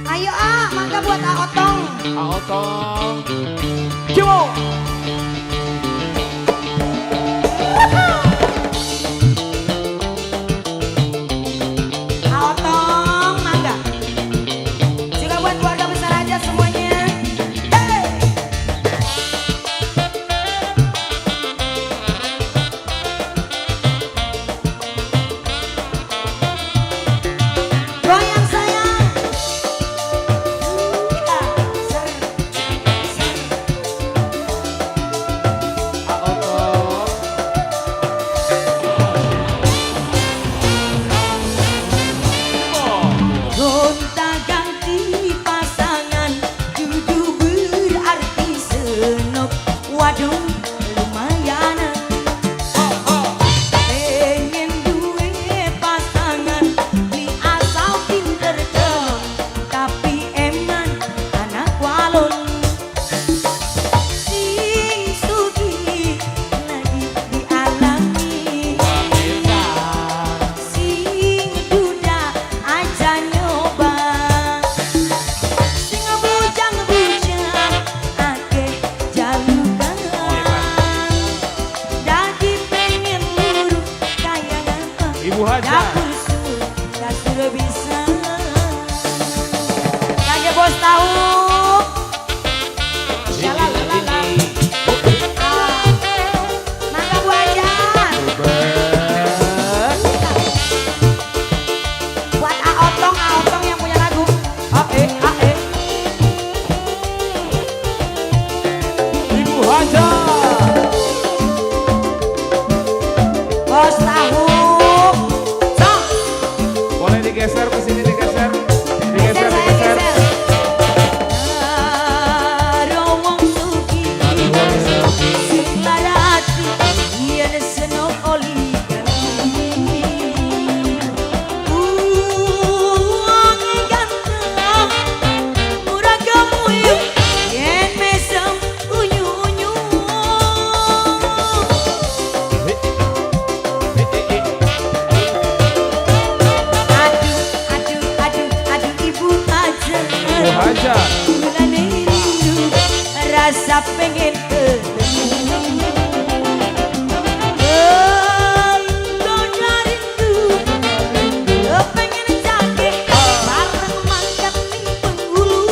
Ayo ah, mangga buat Aotong. Aotong. Cimo. Aotong, mangga. Juga buat keluarga besar aja semuanya. Hey. Goyang sayang. Ya, ser, ser. Aotong. Cimo. Gonta-ganti pasangan dudu berarti senok. Waduh, lumayan. Pengen duwe pasangan beli asal pinter kelon, tapi eman anak walon. Sing sugih lagi dialami, sing duda aja nyoba, sing bujang-bujang akeh jalukan. Dadi pengen luru kaya ngapa? Ibu Haja. Dapur sur, kasur bisa. Kage bos tahu. Shalalalala. Ah. Mangga Bu Haja. Buat Aotong, Aotong yang punya lagu. A E A E. Ibu Haja. Bos tahu. Sok. Boleh digeser ke sini, digeser. Geser Digeser, saya digeser. geser. Karo wong sugih sing larati yen senok oli ganti. Wong ganteng murah gemuyu yen mesem unyu-unyu. Aduh, aduh, aduh, aduh Ibu Haja. Ibu Haja. Mulane rindu rasa pengen ketemu. Goda rindu, pengen cakeh bareng mangkat ning penghulu.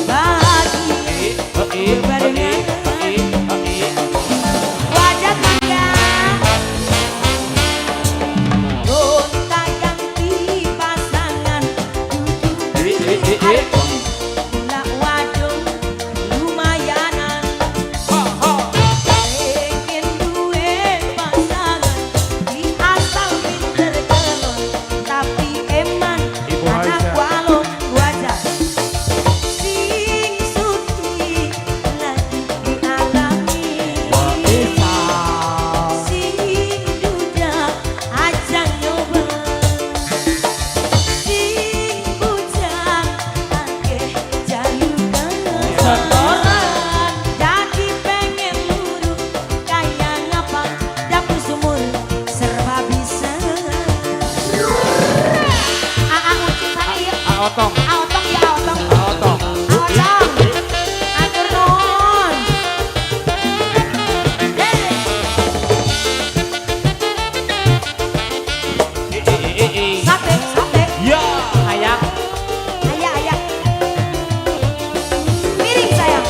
Bahagia bebarengan. Wajah mangga. Gonta-ganti pasangan dudu arti mulak wadon lumayanan. Pengen duwe pasangan di asal pinter kelon, tapi eman Ibu anak Haja. Walon wajah. Sing sugih lagi dialami, sing duda aja nyoba, sing bujang akeh jalukan. Jadi pengen luru kaya ngapa? Dapur sumur serba bisa. Aa ucit sana ya. Aotong. Aotong ya, Aotong. Aotong. Aotong. Atur nuhun. Hey. Sate, sate. Ya, ayah. Ayah, ayah. Miring sayang.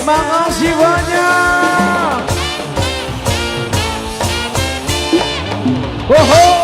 Terima kasih banyak. Ho ho.